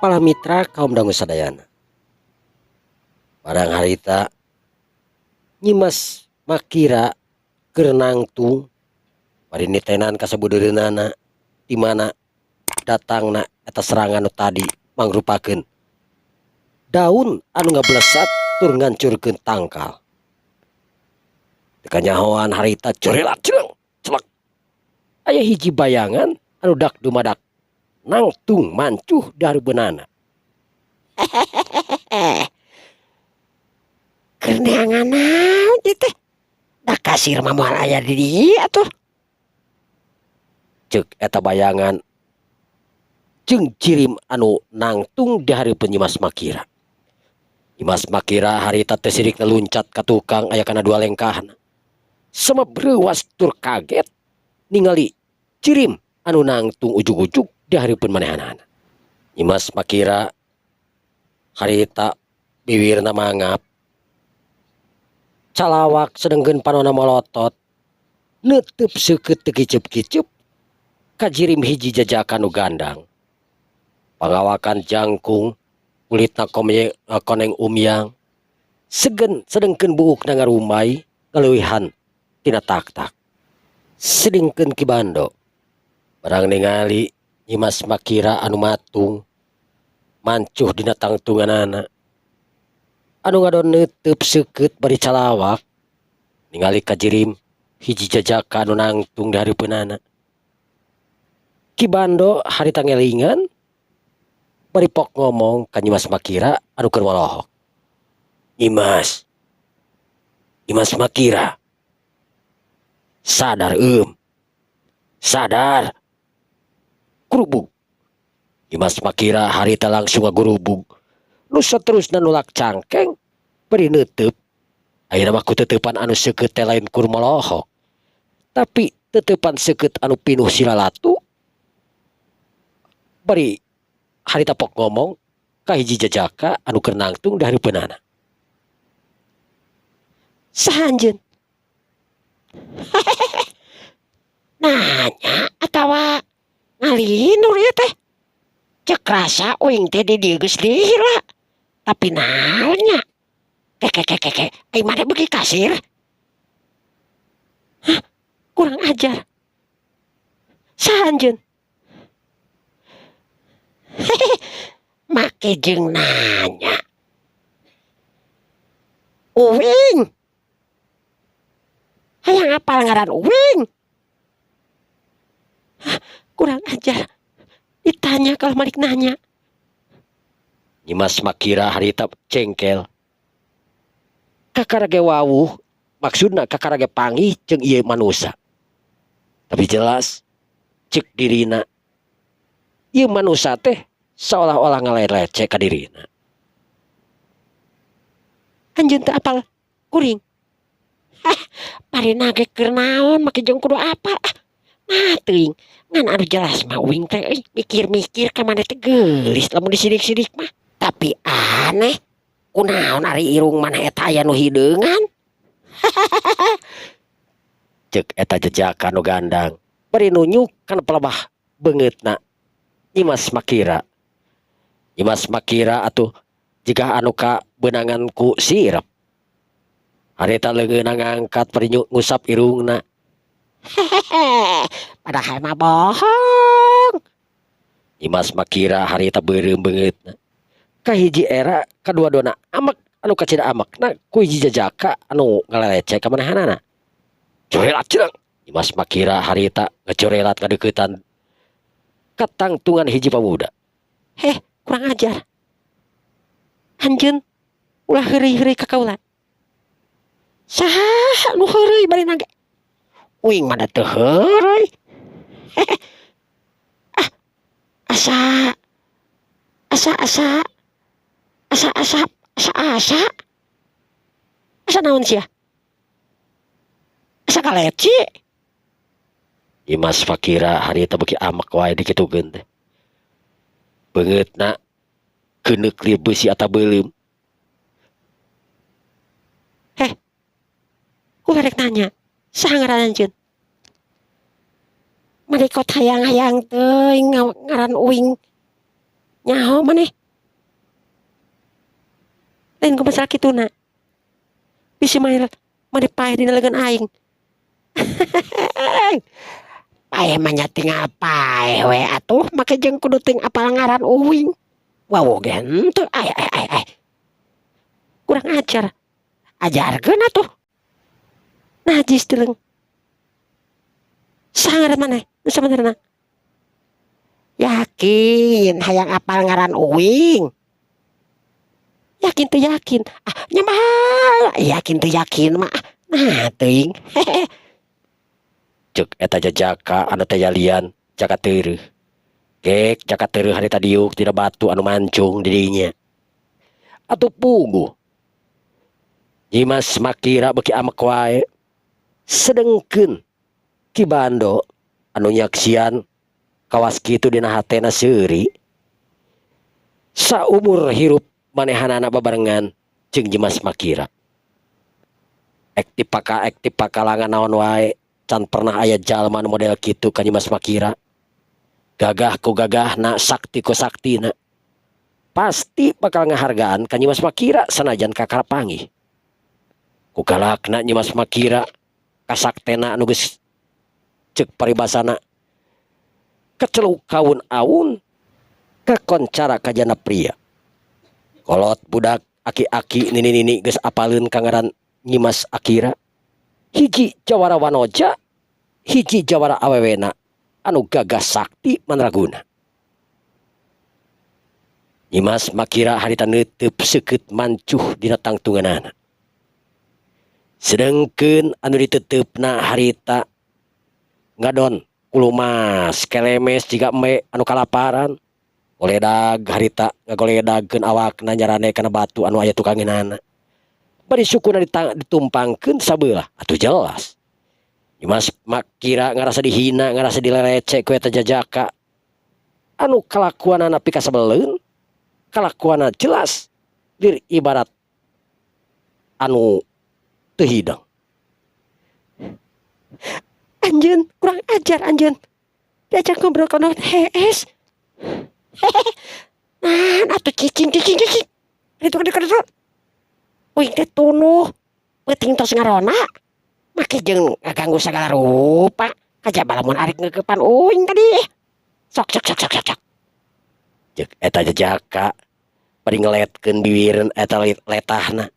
Para mitra kaum dangu sadayana. Barang harita Nyimas Makira keur nangtung bari nitenan ka sabudeureunana di mana datangna eta serangan nu tadi mangrupakeun daun anu ngablesat tur ngancurkeun tangkal. Teu kanyahoan harita corelat celeng celek aya hiji bayangan anu dak dumadak nangtung mancuh di hareupeunana. Hehehe keur neangan naon ieu teh da kasir mah moal aya di dieu atuh. Ceuk eta bayangan jeung jirim anu nangtung di hareupeun Nyimas Makira. Nyimas Makira harita teh sirikna luncat ka tukang aya kana dua lengkahna. Sama breuwas tur kaget ningali jirim anu nangtung ujug-ujug di hareupeun manehanana. Nyimas Makira harita biwirna mangap calawak sedengkeun panonna molotot neuteub seukeut teu kiceup-kiceup ka jirim hiji jajaka nu gandang. Pangawakan jangkung kulitna koneng umyang segen sedengkeun buukna ngarumbay ngaleuwihan tina tak-tak. Sedengkeun Ki Bando barang ningali Nyimas Makira anu matung mancuh dina tangtunganana anu ngadon neuteub seukeut bari calawak ningali ka jirim hiji jajaka anu nangtung di hareupeunana. Ki Bando harita ngelingan bari pok ngomong ka Nyimas Makira anu keur molohok. Nyimas, Nyimas Makira, sadar eum, sadar. Gurubug. Nyimas Makira harita langsung ngagurubug. Nu saterusna nulak cangkeng bari neuteub. Ayeuna mah ku teuteupan anu seukeut teh lain kur molohok, tapi teuteupan seukeut anu pinuh silalatu. Bari harita pok ngomong ka hiji jajaka anu keur nangtung di hareupeunana. Saha anjeun? Hehehe. Nanya atawa ngalinur ieu teh? Ceuk rasa uing teh di dieu geus lila. Tapi naon nya? Keke keke keke, ai maneh beuki kasir? Hah, kurang ajar. Saha anjeun? Hehehe, make jeung nanya. Uing. Hayang apal ngaran uing? Hah, kurang ajar. Ditanya kalau malik nanya. Nyimas Makira harita cengkel. Kakara ge wawuh, maksudna kakara ge panggih jeung ieu manusa. Tapi jelas ceuk dirina ieu manusa teh seolah-olah ngalerece ka dirina. Anjeun teu apal kuring? Hah, parina ge keur naon make jeung kudu apal ah. Nah teuing, ngan anu jelas mah uing teh euy mikir-mikir ka maneh teh geulis lamun disidik-sidik mah. Tapi aneh, kunaon ari irung maneh eta aya nu hideungan? Hahaha. Ceuk eta jejaka nu gandang bari nunjuk kana pelebah beungeutna Nyimas Makira. Nyimas Makira atuh jiga anu kabeunangan ku sirep. Harita leungeunna ngangkat bari ngusap irungna. Hehehe, padahal mah bohong. Nyimas Makira harita beureum beungeutna. Kahiji era kadua-duana amek anu kacida amekna ku hiji jajaka anu ngalalece ka manehanana. Corelat cenah. Nyimas Makira harita ngacorelat ngadeuketan ka tangtungan hiji pamuda. Heh, kurang ajar. Anjeun ulah heureuy-heureuy ka kaula. Saha nu heureuy bari nage? Uing mah da teu heureuy. Hehe. Ah, asa asa asa asa asa asa asa asa naon sia? Asa kaleci? Nyimas Makira harita beuki amek wae dikitukeun teh. Beungeutna keuneuk lir beusi atawa beuleum. Heh, ulah rek nanya, saha ngaran anjeun? Marikot hayang-hayang teuing ngaran uing. Nyaho maneh. Lain ku masalah kituna. Bisi mah maneh paeh dina leungeun aing. Paeh mah nya tinggal paeh we atuh make jeung kudu ting apal ngaran uing. Wawuh ge henteu ai ai ai ai. Kurang ajar. Ajarkeun atuh. Najis dileng. Saha ngaran maneh nu sabenerna? Yakin hayang apal ngaran uing. Yakin teu yakin? Ah nya mah yakin teu yakin mah nah teuing. Hehe. Cek eta jajaka anu teh jalian jaka teureuh. Gek jaka teureuh harita diuk tina batu anu mancung di dinya. Atuh puguh. Nyimas Makira beuki amek wae. Sedengkeun Ki Bando anu nyaksian kawas kitu dina hatena seuri. Saumur hirup manehanana babarengan jeung Nyimas Makira. Ek tipaka ek tipakalangan naon wae can pernah aya jalma nu model kitu ka Nyimas Makira. Gagah ku gagahna, sakti ku saktina. Pasti bakal ngahargaan ka Nyimas Makira sanajan kakara panggih. Ku galakna Nyimas Makira kasaktena anu geus ceuk paribasana keceluk kaun-aun kakoncara ka jana pria. Kolot budak aki-aki nini-nini geus apaleun ka ngaran Nyimas Akira. Hiji jawara wanoja, hiji jawara awewena anu gagah sakti mandraguna. Nyimas Makira harita neuteub seukeut mancuh dina tangtunganana. Sedengkeun anu diteteupna harita ngadon kulumas kelemes jiga embe anu kalaparan. Goledag harita ngagoledagkeun awakna nyarane kana batu anu aya tukangeunana. Bari sukuna ditumpangkeun sabelah atuh jelas. Nyimas Makira ngarasa dihina, ngarasa dileleceh ku eta jajaka. Anu kalakuanana pikasebeleun, kalakuanana jelas lir ibarat anu teu hideng. Anjeun kurang ajar anjeun. Diajak ngobrol kono hees. Hehehe. Nah, atuh cicing cicing cicing. Ditu ditu ditu. Uing teh tunuh peuting tos ngarona. Make jeung ngaganggu sagala rupa. Kajaba lamun arek ngeukepan uing tadi. Sok sok sok sok sok sok. Ceuk eta jejaka bari ngeletkeun bibireun eta letahna.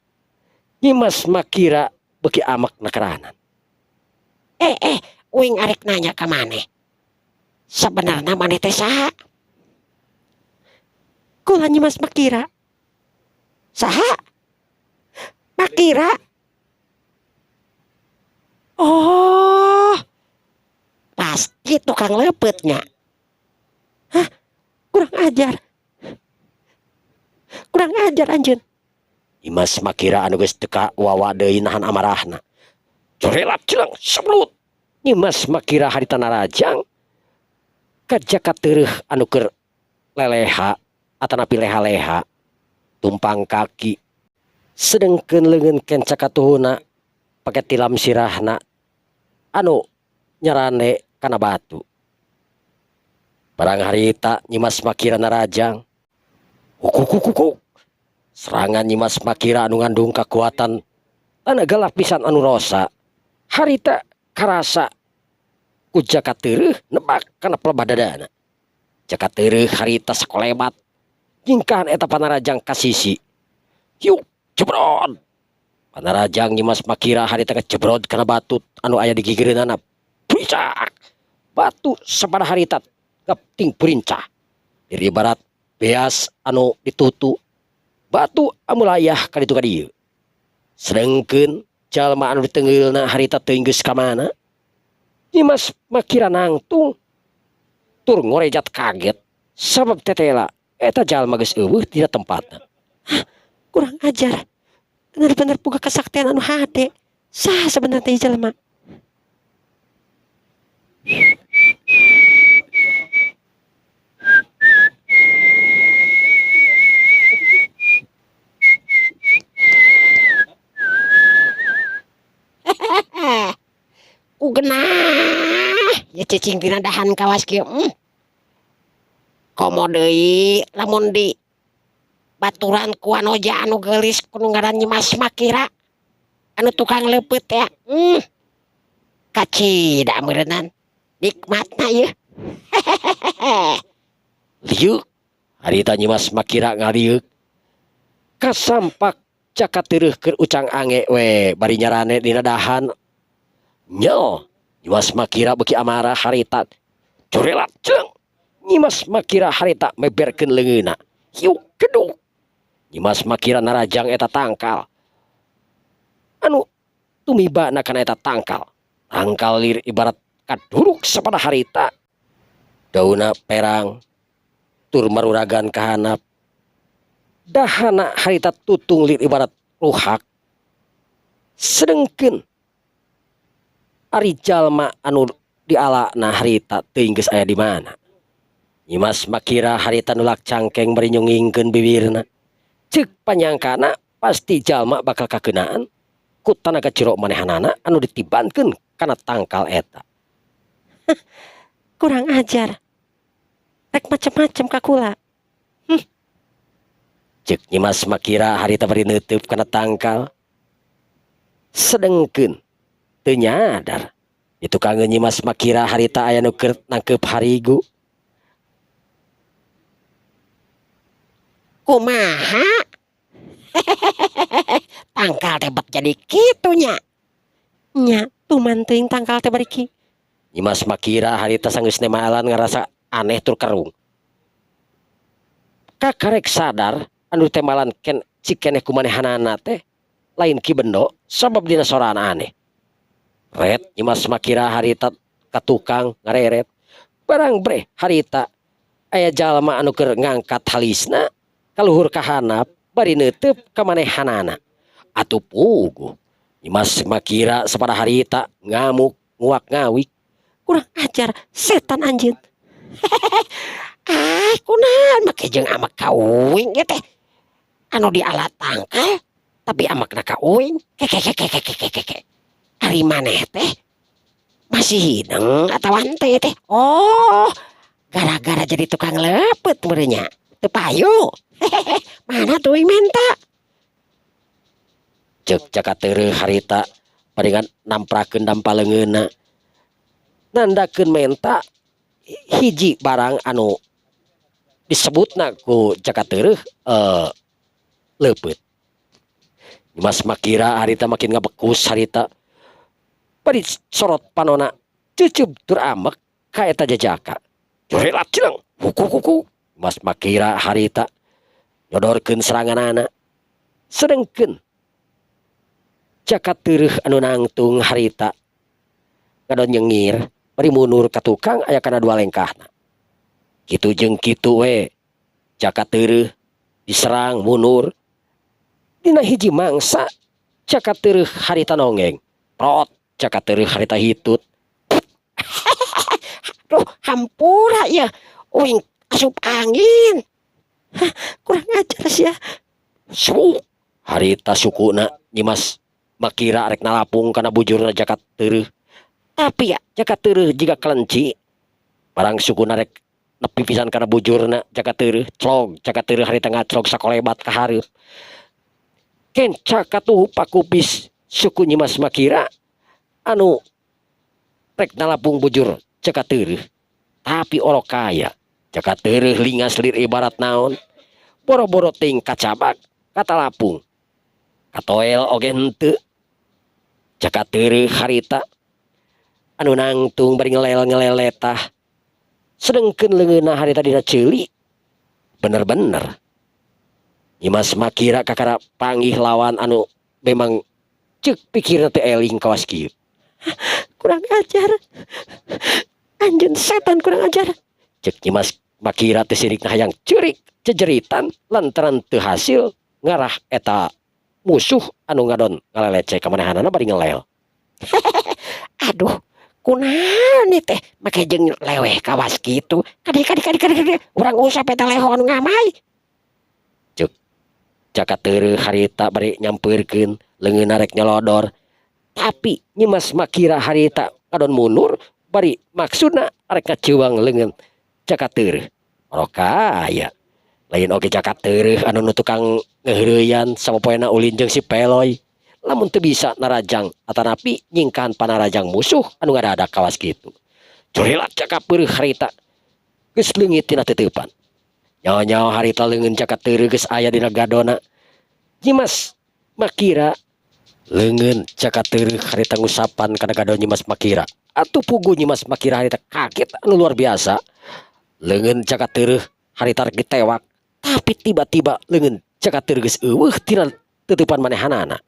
Nyimas Makira beuki amek nakeranan. Uing arek nanya ka maneh. Sebenarna maneh teh saha? Kula Nyimas Makira. Saha? Makira. Oh, pasti tukang lepetnya. Hah? Kurang ajar. Kurang ajar anjeun. Nyimas Makira anu geus teu kawawa deui nahan amarahna. Corelat cileng seblut. Nyimas Makira harita narajang ka jaka teureuh anu keur leleha atanapi leha-leha tumpang kaki. Sedengkeun leungeun kenca katuhuna pake tilam sirahna anu nyarande kana batu. Barang harita Nyimas Makira narajang. Hukukukukuk. Serangan Nyimas Makira anu ngandung kakuatan tanaga lapisan anu rosa. Harita karasa ku jaka teureuh nebak kana pelebah dadana. Jaka teureuh harita sakolebat nyingkahan eta panarajang ka sisi. Hiuk jebrod. Panarajang Nyimas Makira harita ngejebrod kana batu anu aya di gigireunana. Bricak. Batu sapada harita gapting purincah. Diri barat beas anu ditutu batu amulayah ka ditu ka dieu. Sedengkeun jalma anu ditengeulna harita teuing geus ka mana? Nyimas Makira nangtung tur ngorejat kaget sabab tetela eta jalma geus eueuh dina tempatna. Hah, kurang ajar. Bener-bener boga kasaktian anu hade. Saha sebenarnya teh jalma? Ku genah ya cicing dina dahan kawas kieu. Komo deui lamun di baturan ku wanoja anu geulis ku nu ngaran Nyimas Makira anu tukang leupeut teh. Kacida meureunan nikmatna ieu. Liuk harita Nyimas Makira ngaliuk kasampak Jaka Teureun keur ucang ange we bari nyarane dina dahan. Nyo, Nyimas Makira beuki amarah harita. Corelat ceung. Nyimas Makira harita meberkeun leungeunna. Hiuk geduk. Nyimas Makira narajang eta tangkal. Anu tumibana kana eta tangkal. Tangkal lir ibarat kaduruk sapada harita. Dauna perang tur maruragan ka handap. Dahana harita tutung lir ibarat ruhak. Sedengkeun ari jalma anu dialana harita teuing geus aya di mana. Nyimas Makira harita nulak cangkeng bari nyungingkeun bibirna. Ceuk panyangkana pasti jalma bakal kakeunaan ku tanaga jero manehanana anu ditibankeun kana tangkal eta. Kurang ajar. Rek macem-macem ka kula. Ceuk Nyimas Makira harita bari neuteub kana tangkal. Sedengkeun teu nyadar di tukangeun Nyimas Makira harita aya nu keur nangkeup harigu. Kumaha? Tangkal teh bet jadi kitu nya. Nya, tuman teuing tangkal teh bariki. Nyimas Makira harita sanggeus nemalan ngarasa aneh tur kerung. Kakarek sadar anu tembalan ken cikeneh kumanehanana teh lain Ki Bendo sabab dina sorana aneh. Ret Nyimas Makira harita ka tukang ngareret. Barang breh harita aya jalma anu keur ngangkat halisna kaluhur ka handap bari neuteub ka manehanana. Atuh puguh Nyimas Makira sapada harita ngamuk nguak ngawik. Kurang ajar setan anjeun. Ah, kunaon make jeung amek ka uing ieu teh. Anu diala tangkal tapi amekna ka uing. Kekekekekekeke. Ari maneh teh masih hideng atawa henteu teh? Oh, gara-gara jadi tukang leupeut meureun nya. Teu payu. Mana tuh uing menta? Ceuk Jaka Teureun harita bari namprakeun dampa leungeunna. Nandakeun menta hiji barang anu disebutna ku Jaka Teureun leupeut. Nyimas Makira harita makin ngabekus harita. Bari sorot panona ceuceub tur amek ka eta jajaka. Jorelat cileung huku-huku. Nyimas Makira harita nyodorkeun seranganana. Sedengkeun Jaka Teureun anu nangtung harita ngadon nyengir bari mundur ka tukang aya kana dua lengkahna. Kitu jeung kitu we Jaka Teureun diserang mundur. Dina hiji mangsa Jaka Teureun harita nonggeng. Prot Jaka Teureun harita hitut. Duh, hampura ya. Uing asup angin. Hah, kurang ajar sia. Suk harita sukuna Nyimas Makira rek nalapung kana bujurna Jaka Teureun. Tapi ya Jaka Teureun jiga kelenci. Barang sukuna rek nepi pisan kana bujurna Jaka Teureun, clog Jaka Teureun harita ngaclog sakolebat ka hareup. Kenca katuhu pakupis suku Nyimas Makira anu rek nalapung bujur Jaka Teureun. Tapi orok kaya Jaka Teureun lingas lir ibarat naon. Boro-boro ting kacabak katalapung. Katoel oge henteu. Jaka Teureun harita anu nangtung bari ngelel-ngeleletah. Sedengkeun leungeunna harita dina ceuli. Bener-bener Nyimas Makira kakara panggih lawan anu memang ceuk pikirna teh eling kawas kieu. Kurang ajar. Anjeun setan kurang ajar. Ceuk Nyimas Makira teh sirikna hayang ceurik jejeritan lantaran teu hasil ngarah eta musuh anu ngadon ngaleleceh ka manehanana bari ngelel. Aduh, kunaon ieu teh make jeung leweh kawas kitu. Kade kade kade kade kade urang usap eta leho anu ngamai. Ceuk Jaka Teureun harita bari nyampeurkeun leungeunna rek nyolodor. Tapi Nyimas Makira harita ngadon mundur bari maksudna arek ngaceuwang leungeun Jaka Teureun. Orok aya lain oge Jaka Tereuh anu nu tukang ngeuheureyan sapopoena ulin jeung si Peloy lamun teu bisa narajang atanapi nyingkahan panarajang musuh anu ngadadak kawas kitu. Curilat Jaka Peureuh harita geus leungit tina teteupan. Nyaho-nyaho harita leungeun Jaka Tereuh geus aya dina gadona. Nyimas Makira leungeun Jaka Tereuh harita ngusapan kana gado Nyimas Makira. Atuh puguh Nyimas Makira harita kaget anu luar biasa. Leungeun Jaka Tereuh harita rek ditewak, tapi tiba-tiba leungeun Jaka Tereuh geus euweuh tina teuteupan manehanana.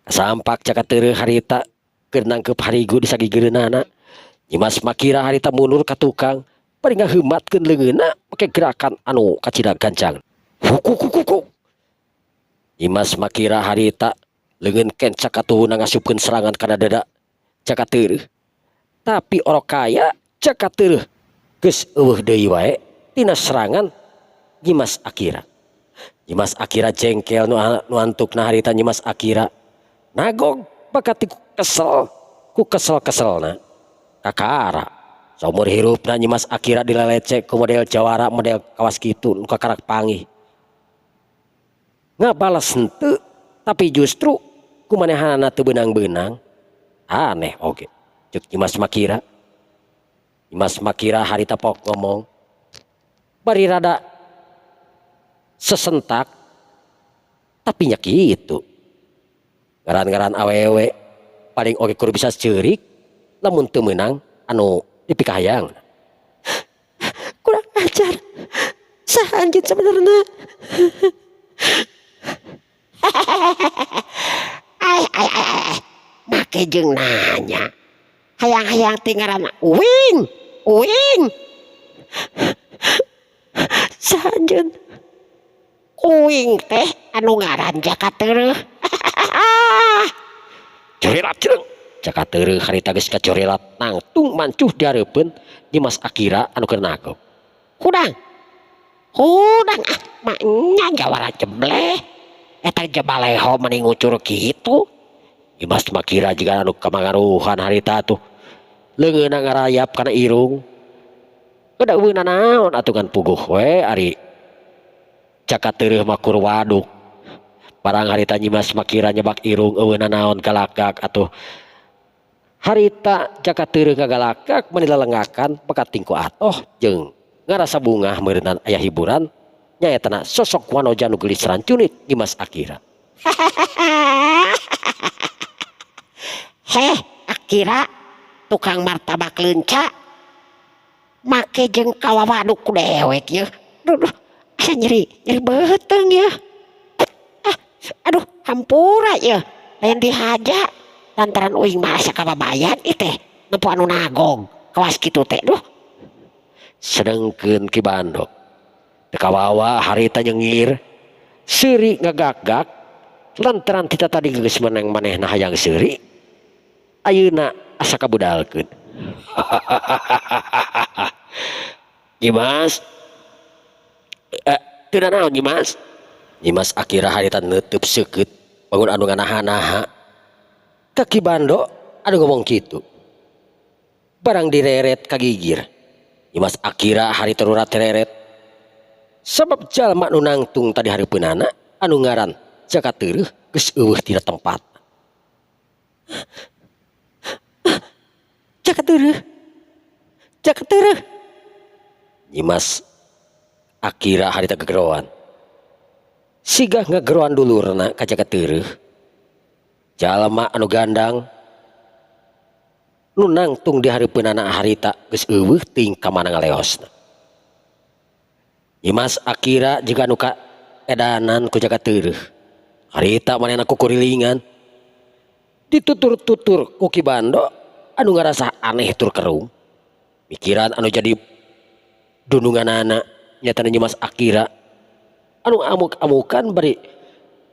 Kasampak Jaka Tereuh harita keur nangkeup harigu di sagigeureunana. Nyimas Makira harita mundur ka tukang bari ngaheumatkeun leungeunna make gerakan anu kacida gancang. Hukukukukuk. Nyimas Makira harita leungeun kencak katuhuna ngasupkeun serangan kana dada Jaka Tereuh. Tapi orok kaya Jaka Tereuh geus euweuh deui wae tina serangan Nyimas Akira. Nyimas Akira jengkel nu, nu antukna harita Nyimas Akira nagog bakat ku kesel ku kesel-keselna kakara. Saumur hirupna Nyimas Akira dilelecek ku model jawara model kawas kitu nu kakarak panggih. Ngabalas henteu, tapi justru ku manehanana teu beunang-beunang. Aneh oge ceuk Nyimas Makira. Nyimas Makira harita pok ngomong bari rada sesentak, tapi nya kitu ngaran-ngaran awewe paling oge kudu bisa ceurik lamun teu meunang anu dipikahayang. Kurang ajar. Saha anjeun sebenarnya? Ai ai ai ai. Make jeung nanya. Hayang-hayang ti ngaranna uing. Uing. Saha anjeun? Uing teh anu ngaran Jaka Tereuh. Curilat jeung Jaka Tereuh harita geus kacurilat nangtung mancuh di hareupeun Nyimas Akira anu keur nagog. Hudang. Hudang ah, maknya jawara jebleh. Eta jebaleho meni ngucur kitu. Nyimas Makira jiga anu kamangaruhan harita tuh. Leungeunna ngarayap kana irung. Udah euweuh nanaon atuh ngan puguh we ari Jaka Tereuh mah kur waduk. Barang harita Nyimas Makira nyebak irung euweuh nanaon galakak atuh. Harita Jaka Tereuh ngagalakak meni lelengakan bekating ku atoh jeung ngarasa bungah meureunan aya hiburan nyaetana sosok wanoja nu geulis rancunit Nyimas Akira. Heh, Akira tukang martabak leunca. Make jeung kawawaduk ku dewek yeuh. Duh, duh, asa nyeri, nyeri beuteung yeuh. Ah, aduh, hampura yeuh. Lain dihaja. Lantaran uing mah asa kababayan ieu teh. Nempo anu nagog kawas kitu teh duh. Sedengkeun Ki Bando teu kawawa harita nyengir seuri ngagak-gak lantaran tita tadi geus menang manehna hayang seuri ayeuna asa kabudalkeun. Nyimas, teu nanaon Nyimas. Nyimas Akira harita neuteub seukeut bangun anu nganaha-naha ka Ki Bando anu ngomong kitu. Barang direret ka gigir. Nyimas Akira harita rurat tereret. Sabab jalma nu nangtung tadi hareupeunana anu ngaran Jaka Tereuh geus euweuh tina tempat. Jaka Tereuh. Jaka Tereuh. Nyimas Akira harita gegeroan. Sigah ngageroan dulurna ka Jaka Tereuh. Jalma anu gandang nu nangtung di hareupeunana harita geus euweuh teuing ka mana ngaleosna. Nyimas Akira jiga nu kaedanan ku Jaka Tereuh. Harita manehna kukurilingan. Ditutur-tutur ku Ki Bando anu ngarasa aneh tur kerung. Mikiran anu jadi dununganana nyatana Nyimas Akira anu amuk-amukan bari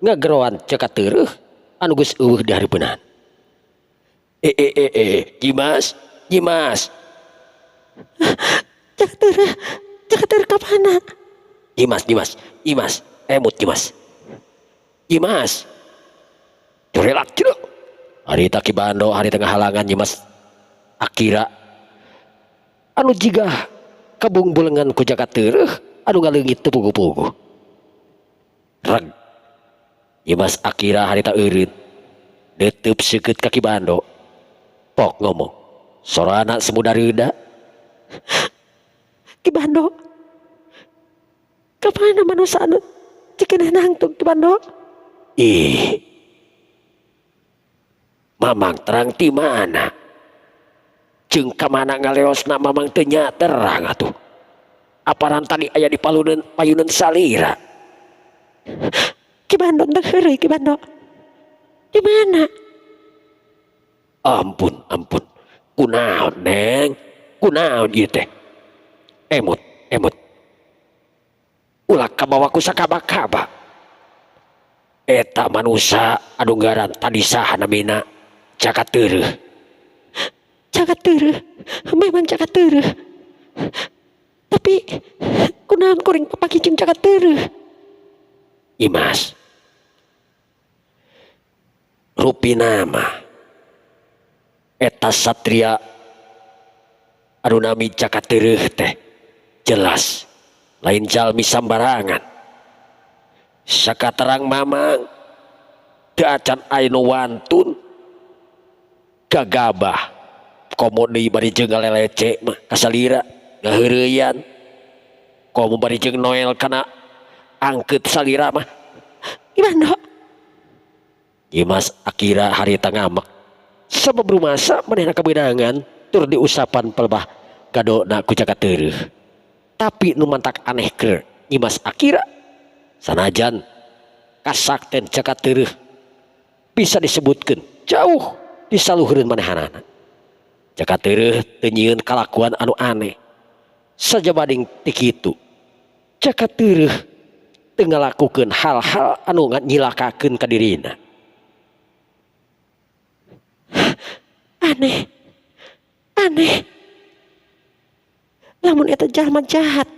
ngageroan Jaka Tereuh anu geus euweuh di hareupeunana. Nyimas, Nyimas. Jaka Tereuh, Jaka Tereuh ka mana? Nyimas, Nyimas, Nyimas, emut Nyimas. Nyimas. Corelat ciluk. Harita Ki Bando harita ngahalangan Nyimas Akira anu jiga Kabungbulengan ku Jaka Tereuh anu ngaleungit teu puguh-puguh. Reg. Nyimas Akira harita eureun. Neuteub seukeut ka Ki Bando. Pok ngomong. Sorana semu dareuda. Ki Bando. Kamana manusa anu cikeneh nangtung, Ki Bando? Ih. Mamang terang ti mana? Jeung ka mana ngaleosna Mamang teu nya terang atuh. Aparan tadi aya di paluneun payuneun salira. Ki Bando, teu heureuy, Ki Bando. Di mana? Ampun, ampun. Kunaon, Neng? Kunaon ieu teh? Emut, emut. Ulah kabawa ku sakaba-kaba. Eta manusa anu ngaran tadi saha namina? Jaka Tereuh. Jaka Tereuh, memang Jaka Tereuh. Tapi kunaon kuring papanggih jeung Jaka Tereuh? Imas. Rupina mah eta satria anu nami Jaka Tereuh teh jelas lain jalmi sambarangan. Sakaterang Mamang teu acan aya nu wantun gagabah komo deui bari jeung ngalelece mah kasalira ngaheureuyaan komo bari jeung noel kana angkeut salira mah. Ki Bando. Nyimas Akira harita ngamek sabab rumasa manehna kabeunangan tur diusapan pelbah gadona ku Jaka Tereuh. Tapi nu mantak aneh keur Nyimas Akira sanajan kasakten Jaka Tereuh bisa disebutkeun jauh disaluhureun manehanana. Jaka Tereuh teu nyieun kalakuan anu aneh. Sajabading ti kitu, Jaka Tereuh teu ngalakukeun hal-hal anu nyilakakeun ka dirina. Aneh. Aneh. Lamun eta jalma jahat,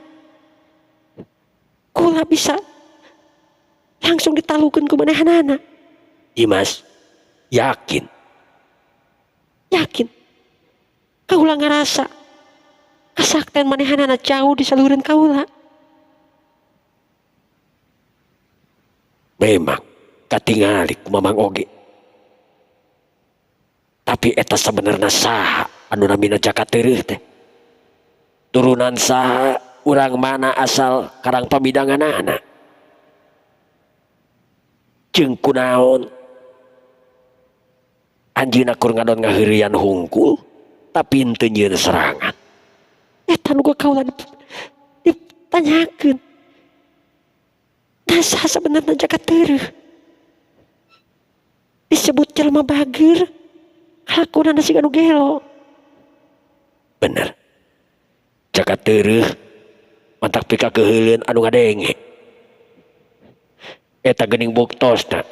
kula bisa langsung ditalukeun ku manehanana. Imas yakin. Yakin. Kaula ngarasa kasakten manehanana jauh disaluhureun kaula. Memang katingali ku Mamang oge. Tapi eta sabenerna saha anu namina Jaka Tereuh teh? Turunan saha, urang mana asal karang pamidanganana? Jeung kunaon anjeunna kur ngadon ngaheureuyaan hungkul tapi henteu nyieun serangan. Eta nu kaula ditanyakeun. Nah, saha sabenerna Jaka Tereuh? Disebut jelema bager, kalakuanana siga nu gelo. Bener. Jaka Tereuh mantak pikakeuheuleun anu ngadenge. Eta geuning buktosna.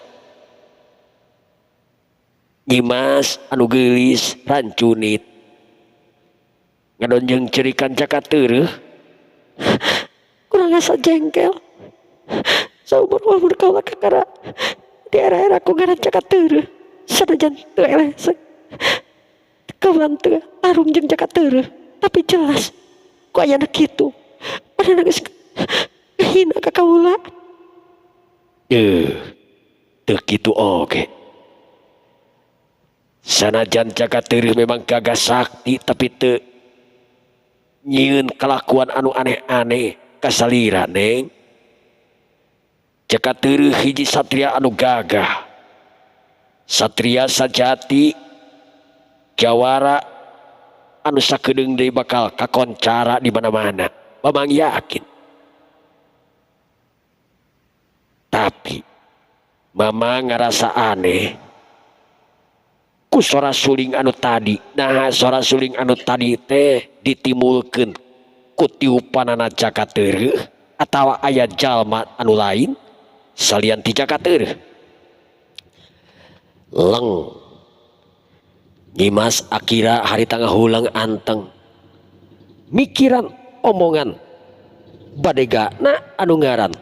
Nyimas anu geulis rancunit. Ngadon jeung cerikan Jaka Tereuh. Kurang asa jengkel. Saumur-umur kaula kakara di era-era ku ngaran Jaka Tereuh. Sanajan teu eleh kaula teu tarung jeung Jaka Tereuh, tapi jelas ku ayana kitu. Manehna geus ngahina ka kaula. Teu kitu oge. Sanajan Jaka Tereuh memang gagah sakti tapi teu nyieun kalakuan anu aneh-aneh kasalira, Neng. Jaka Tereuh hiji satria anu gagah. Satria sajati jawara anu sakedeung deui bakal kakoncara di mana-mana. Mamang yakin. Tapi Mamang ngarasa aneh ku sora suling anu tadi. Nah, sora suling anu tadi teh ditimbulkeun ku tiupanana Jaka Tereuh atawa aya jalma anu lain salian ti Jaka Tereuh. Leng. Nyimas Akira harita ngahulang anteng. Mikiran omongan badegana anu ngaran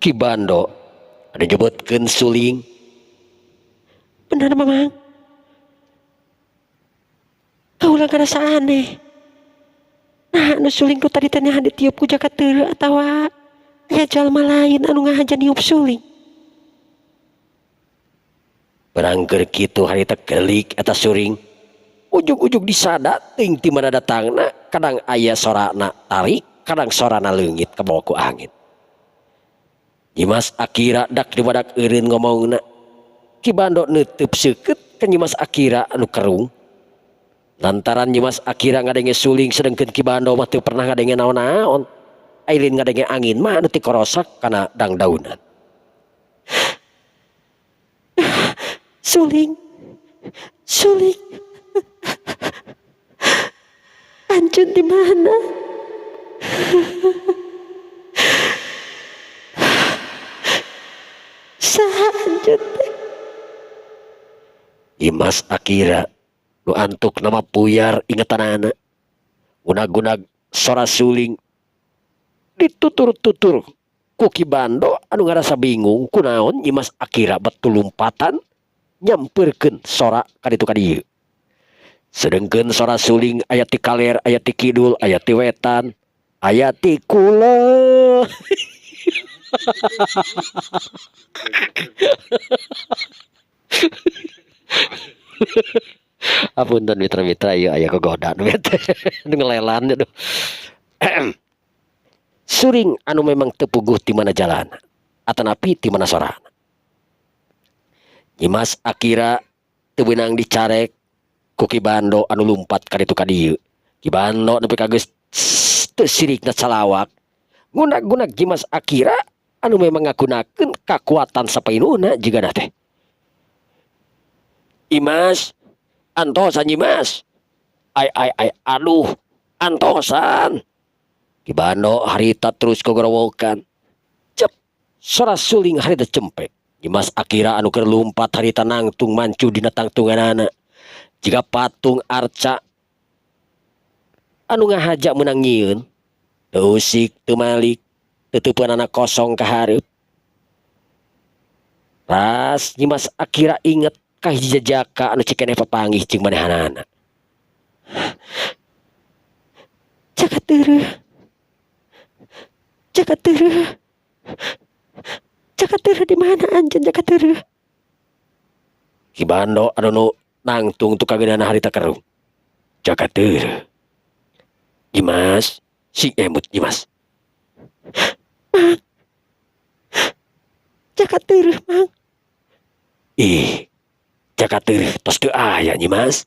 Ki Bando anu nyebutkeun suling. Bener, Mamang. Kaula ngarasa aneh. Nah, Nah, anu suling ku tadi teh nya ditiup ku Jaka Teureun atawa aya jalma lain anu ngahaja niup suling. Barang keur kitu harita gelik eta suring. Ujug-ujug disada teuing ti mana datangna, kadang aya sorana tarik, kadang sorana leungit kabawa ku angin. Nyimas Akira dak dibadak eureun ngomongna. Ki Bando neuteub seukeut ka Nyimas Akira anu kerung. Lantaran Nyimas Akira ngadenge suling sedengkeun Ki Bando mah teu pernah ngadenge naon-naon. Ailin ngadenge angin mah anu tikorosak kana dangdaunan. Suling, suling, anjeun di mana? Saha anjeun teh? Nyimas Akira nu antuk nama puyar ingetanana. Gunag-gunag sora suling ditutur-tutur ku Ki Bando anu ngarasa bingung kunaon Nyimas Akira betul lompatan nyampeurkeun sora ka ditu ka dieu. Sedengkeun sora suling aya ti kaler, aya ti kidul, aya ti wetan, aya ti kulon. Apunten mitra-mitra ieu aya gogodan we teh nu ngelelan aduh. Suring anu memang teu puguh ti mana jalana atanapi ti mana sorana. Nyimas Akira teu beunang dicarek ku Ki Bando anu lumpat ka ditu ka dieu. Ki Bando nepi ka geus teu sirikna calawak. Gunag-gunag Nyimas Akira anu memang ngagunakeun kakuatan sapainuna jigana teh. Imas, antosan Nyimas. Ai ai ai aduh, antosan. Ki Bando harita terus kogorowokan. Cep, sora suling harita cempe. Nyimas Akira anu keur lumpat harita nangtung mancu dina tangtunganana. Jiga patung arca anu ngahaja meunang nyieun, teu usik teu malik, teuteupeunana kosong ka hareup. Ras Nyimas Akira inget ka hiji jajaka anu cikeneh papanggih jeung manehanana. Jaka Teureun, Jaka Teureun, Jaka Teureun di mana anjeun Jaka Teureun? Ki Bando anu nu nangtung tu kageunana harita kerung. Jaka Teureun. Nyimas, sing emut Nyimas. Mang. Jaka Teureun, Mang. Ih, Jaka Teureun tos teu aya Nyimas.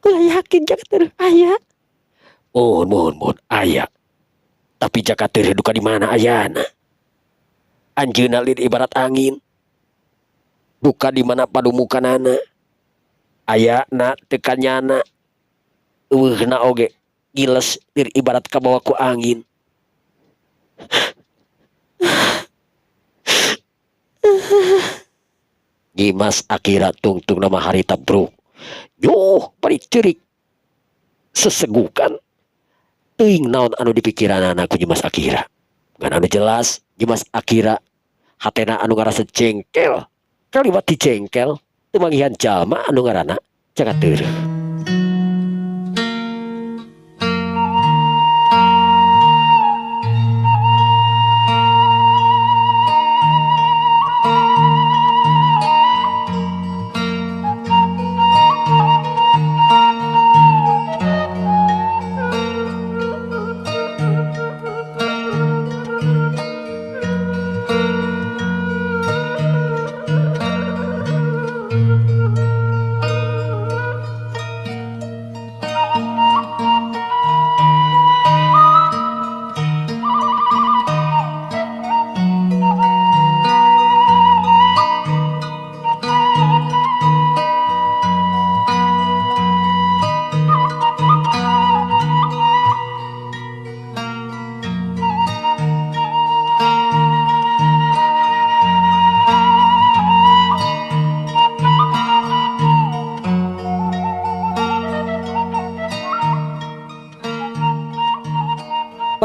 Kula yakin Jaka Teureun aya. Mohon, mohon, mohon aya. Tapi Jaka Teureun duka di mana ayana? Anjeunna lir ibarat angin. Duka di mana padumukanana? Ayana teu kanyana. Eueuhna oge giles lir ibarat kabawa ku angin. Nyimas Akira tungtung nama harita bro. Yuh, bari ceurik. Sesegukan. Teuing naon anu dipikiranana ku Nyimas Akira. Ngan anu jelas Nyimas Akira hatena anu ngarasa jengkel. Kaliwat dijengkel teu manggihan jalma anu ngaranna Jaka Teureun.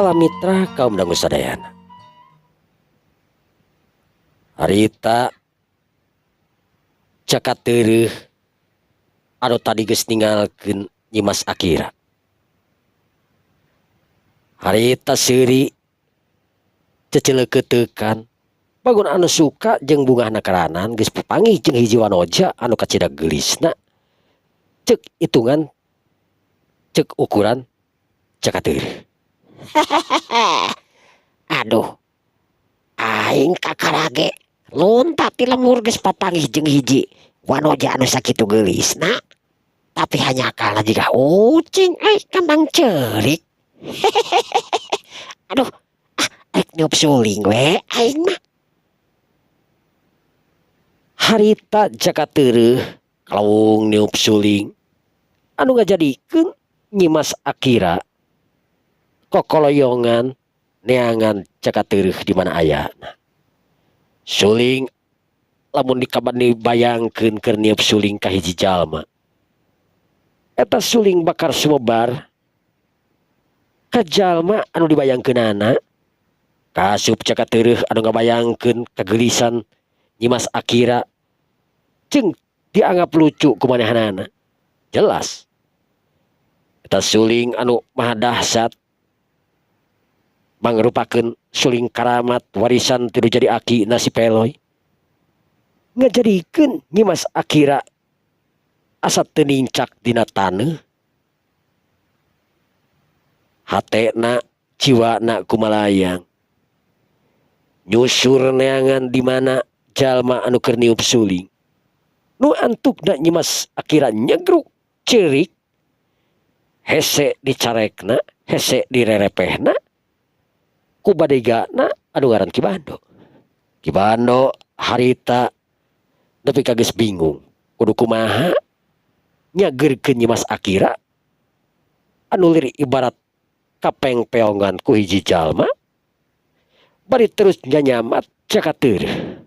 Para mitra kaum dangu sadayana. Harita Jaka Teureun anu tadi geus ninggalkeun Nyimas Akira. Harita seuri ceceleukeutekan Bagong anu suka jeung bungahna karanan geus papanggih jeung hiji wanoja anu kacida geulisna ceuk hitungan ceuk ukuran Jaka Teureum. Aduh, aing kakara ge lunta ti lembur geus papanggih jeung hiji wanoja anu sakitu geulisna, tapi hanjakalna jiga ucing euy, kambang ceurik. Aduh, ah, rek niup suling we aing mah. Harita Jaka Teureum kalawung niup suling anu ngajadikeun Nyimas Akira kokoloyongan neangan Jaka Teureum di mana ayana. Suling lamun dikaban dibayangkeun keur niup suling ka hiji jalma, eta suling bakal sumebar ka jalma anu dibayangkeunana. Kaasup Jaka Teureum anu ngabayangkeun kageulisan Nyimas Akira jeung dianggap lucu ku manehanana. Jelas eta suling anu maha dahsyat mangrupakeun suling karamat warisan ti nu jadi akina si Peloy, ngajadikeun Nyimas Akira asa teu nincak dina taneuh. Hatena, jiwana kumalayang nyusur neangan di mana jalma anu keur niup suling. Nu antukna Nyimas Akira nyegruk ceurik, hese dicarekna, hese direrepehna ku badegana anu ngaran Ki Bando. Ki Bando harita nepi ka geus bingung kudu kumaha nyageurkeun Nyimas Akira anu lir ibarat kapengpeongan ku hiji jalma bari terus nyanyamat Jaka Teureum.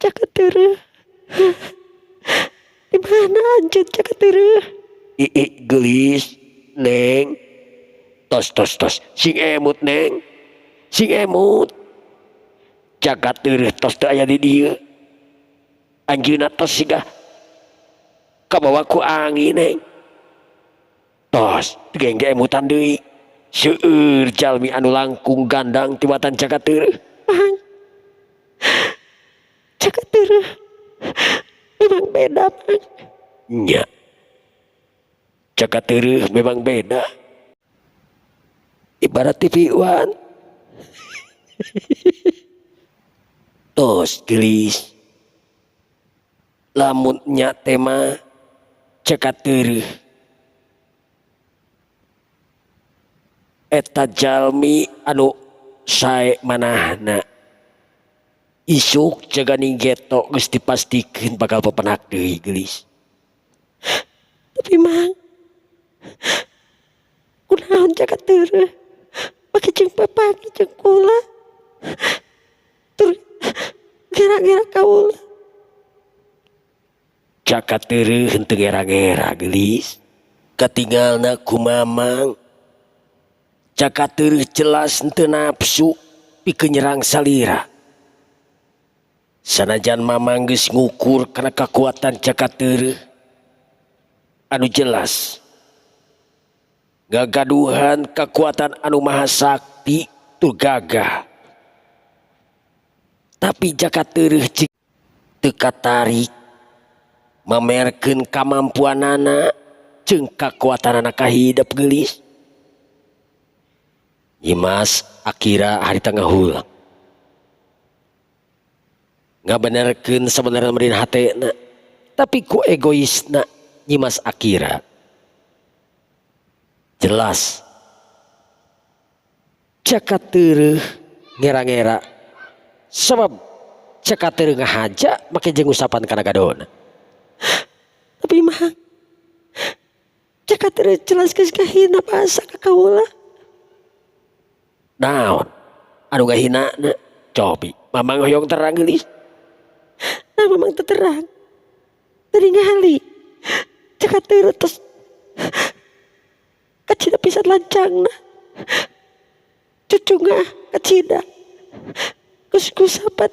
Jaka Teureum, di mana anjeun, Jaka Teureum? Ii, geulis, Neng. Tos, tos, tos, sing emut, Neng, sing emut. Jaka Teureum tos teu aya di dieu. Anjeunna tos siga kabawa ku angin, Neng. Tos teu gengge emutan deui. Seueur jalmi anu langkung gandang tibatan Jaka Teureum. Mang, Jaka Teureum memang beda, Mang. Nya, Jaka Teureum memang beda, ibarat TV One. Tos, geulis. Lamun nya tema Jaka Teureum eta jalmi anu sae manahna, isuk jaganing geto geus dipastikeun bakal pepenak deui, geulis. Tapi Mang, kunaon Jaka Teureum make jeung papanggih jeung kula tur ngera-ngera kaula? Jaka Teureum henteu ngera-ngera, geulis. Katingalna ku Mamang, Jaka Teureum jelas henteu nafsu pikeun nyerang salira. Sanajan Mamang geus ngukur kana kakuatan Jaka Teureum anu jelas gagaduhan kekuatan anu maha sakti tur gagah, tapi Jaka Teureum cik teu katarik mamerkeun kamampuanana jeung kakuatanana kahidep, geulis. Nyimas Akira harita ngahulang ngabenerkeun sabenerna meureun hatena, tapi ku egoisna Nyimas Akira jelas Jaka Teureum ngera-ngera, sabab Jaka Teureum ngahaja make jeung usapan kana gadona. Tapi Mang, Jaka Teureum jelas geus ngahina basa ka kaula. Naon anu ngahinana? Cobi Mamang hoyong terang, geulis. Nah, Mamang teu terang. Teu ningali Jaka Teureum tos kacida pisan lancangna, cucungah kacida geus ngusapan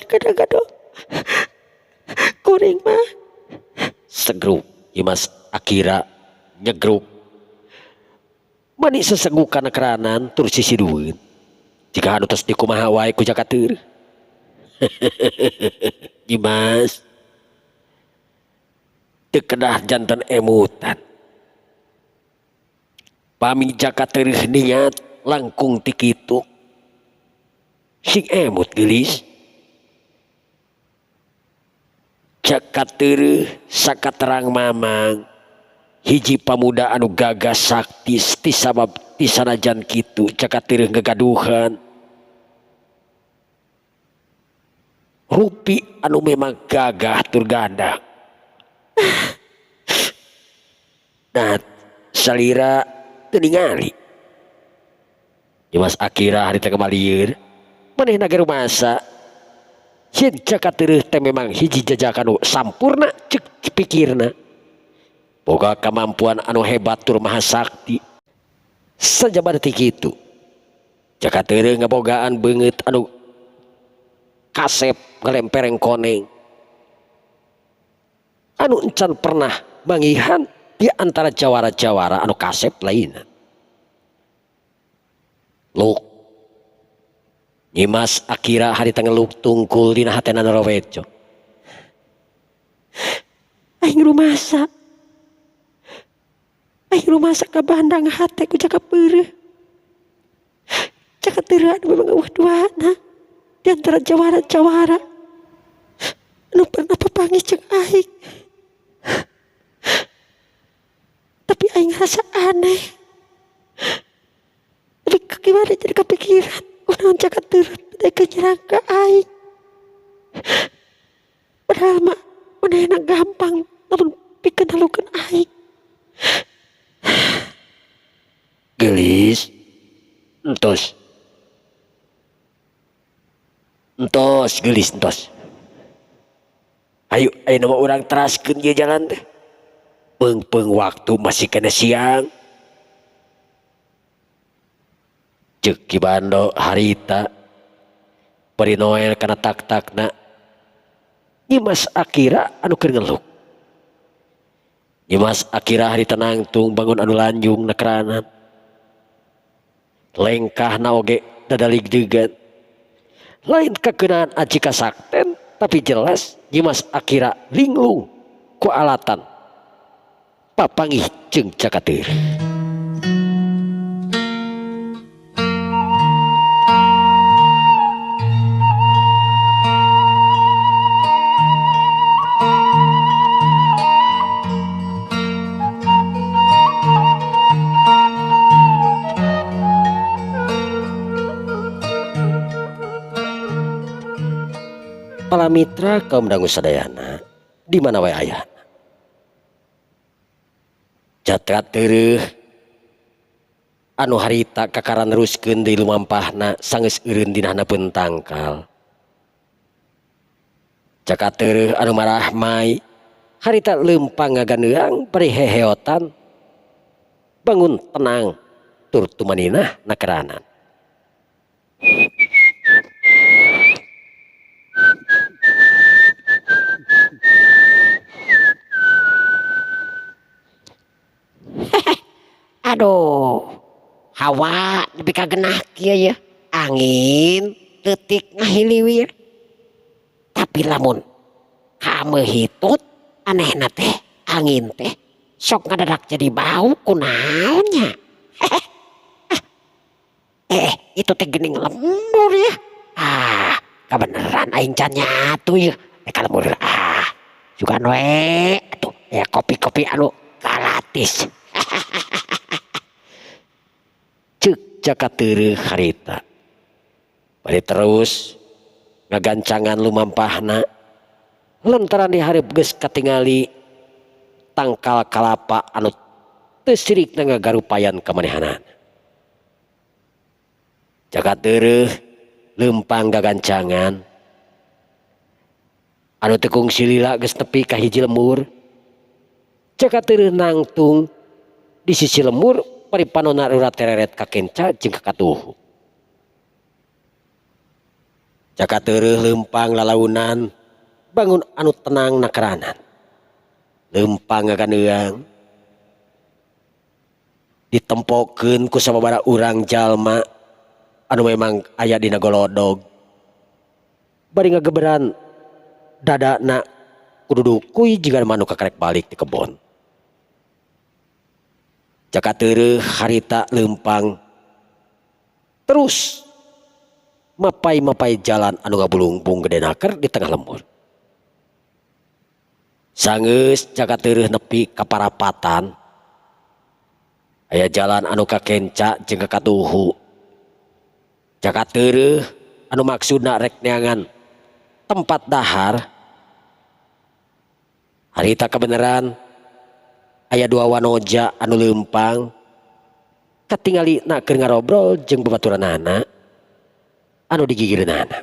kana gado kuring mah. Segruk. Nyimas Akira nyegruk mani sesegukan keranan tur sisidueun jika anu tos dikumaha wae ku Jaka Teureun. Nyimas teu kedah janten emutan pami Jaka Teureun niat langkung ti kitu sing emut geulis. Jaka Teureun sakaterang mamang hiji pamuda anu gagah sakti ti sabab ti sanajan kitu Jaka Teureun gagaduhan rupi anu memang gagah tur gandang. Nah salira teu ningali Nyimas Akira harita kemalieun manehna ge rumasa yen Jaka Teureun teh memang hiji jajakan anu sampurna ceuk pikirna boga kemampuan anu hebat tur maha sakti. Sajaba detik kitu Jaka Teureun ngabogaan beungeut anu kasep ngalempereng koneng anu encan pernah manggihan di antara jawara-jawara anu kasep lainna. Luk Nyimas Akira harita ngeluk tungkul dina hatena narawejo. Aing rumasa. Aing rumasa ka bandang hate ku Jaka Teureun. Jaka Teureun anu memang eueuh duana di antara jawara-jawara anu pernah papanggih jeung aing. Tapi aing ngerasa aneh. Tapi gimana jadi kepikiran kunaon Jaka Teureun teh nyerang ka aing. Padahal mah manehna gampang lamun pikeun halukeun aing. Geulis entos. Entos geulis entos. Ayo ayeuna mah urang teraskeun ieu jalan teh. Peung-peung waktu masih kena siang. Ceuk Ki Bando harita bari noel kana tak-takna Nyimas Akira anu keur ngeluk. Nyimas Akira harita nangtung bangun anu lanjung na keranan. Lengkahna oge dadaligdegan. Lain kakeunaan aji kasakten tapi jelas Nyimas Akira linglung ku alatan papanggih jeung Jaka Teureun. Para mitra kaum dangu sadayana di mana wae ayana. Jaka Teureun anu harita kakaran neruskeun deui lumampahna sanggeus eureun dina handapeun tangkal. Jaka Teureun anu marahmai harita leumpang ngaganeang bari heheotan bangun tenang tur tumaninah nakeranan. Aduh, hawa nepi ka genah kieu ye. Angin leutik ngahiliwir. Tapi lamun kameuhitut anehna teh angin teh sok ngadadak jadi bau kunaon nya. Itu teh geuning lembur ya. Ah, kabeneran aing can nyatu ye. Ka lembur ah. Sugan we atuh ya kopi-kopi anu gratis. Ceuk Jaka Teureun harita. Bari terus ngagancangan lumampahna lantaran dihareup geus katingali tangkal kalapa anu teu sirikna ngagarupayan kamanehanana. Jaka Teureun leumpang gagancangan anu teu kungsi lila geus nepi ka hiji lembur. Jaka Teureun nangtung di sisi lembur bari panonna urat tereret ka kenca jeung ka katuhu. Jaka Teureun leumpang lalaunan bangun anu tenang nakeranan. Leumpang ngaganeang ditempokeun ku sababaraha urang jalma anu memang aya dina golodog bari ngageberan dadana kudu dukuy jiga manuk kakarek balik di kebon. Jaka Teureuh harita leumpang terus mapai-mapai jalan anu ngabulungbung gede naker di tengah lembur. Sanggeus Jaka Teureuh nepi ka parapatan, aya jalan anu kakenca jeung kakatuhu. Jaka Teureuh anu maksudna rek neangan tempat dahar, harita kebeneran aya dua wanoja anu leumpang katingali na keur ngarobrol jeung babaturanana anu digigireunana.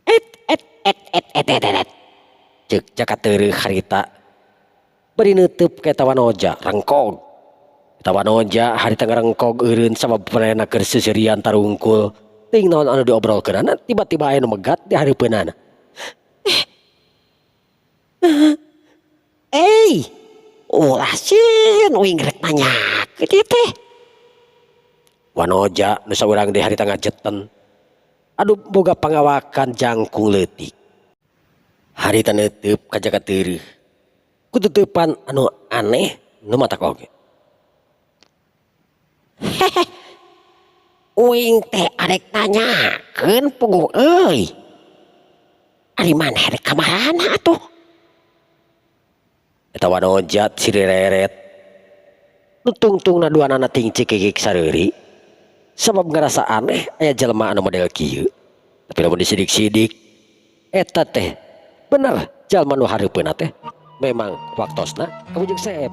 Et et et et et et et. Ceuk Jaka Teureuh harita bari neuteub ka eta wanoja rengkog. Eta wanoja harita ngarengkog eureun sabab manehna keur seuseurian tarungkul teuing naon anu diobrolkeunana, tiba-tiba aya nu megat di hareupeunana. Eh, ulah sieun, uing rek nanyakeun ieu teh. Wanoja nu saurang deui harita ngajeten anu boga pangawakan jangkung leutik. Harita neuteub ka Jaka Teureuh ku tuteupan anu aneh nu matak oge. Hehe. Uing teh arek nanyakeun puguh euy. Ari maneh rek ka marana atuh? Eta wanoja sirereret nu tungtungna duanana ting cikikik sareuri sabab ngarasa aneh aya jelema anu model kieu. Tapi lamun disidik-sidik, eta teh bener jalma nu hareupeunna teh memang waktosna kabujeng seep.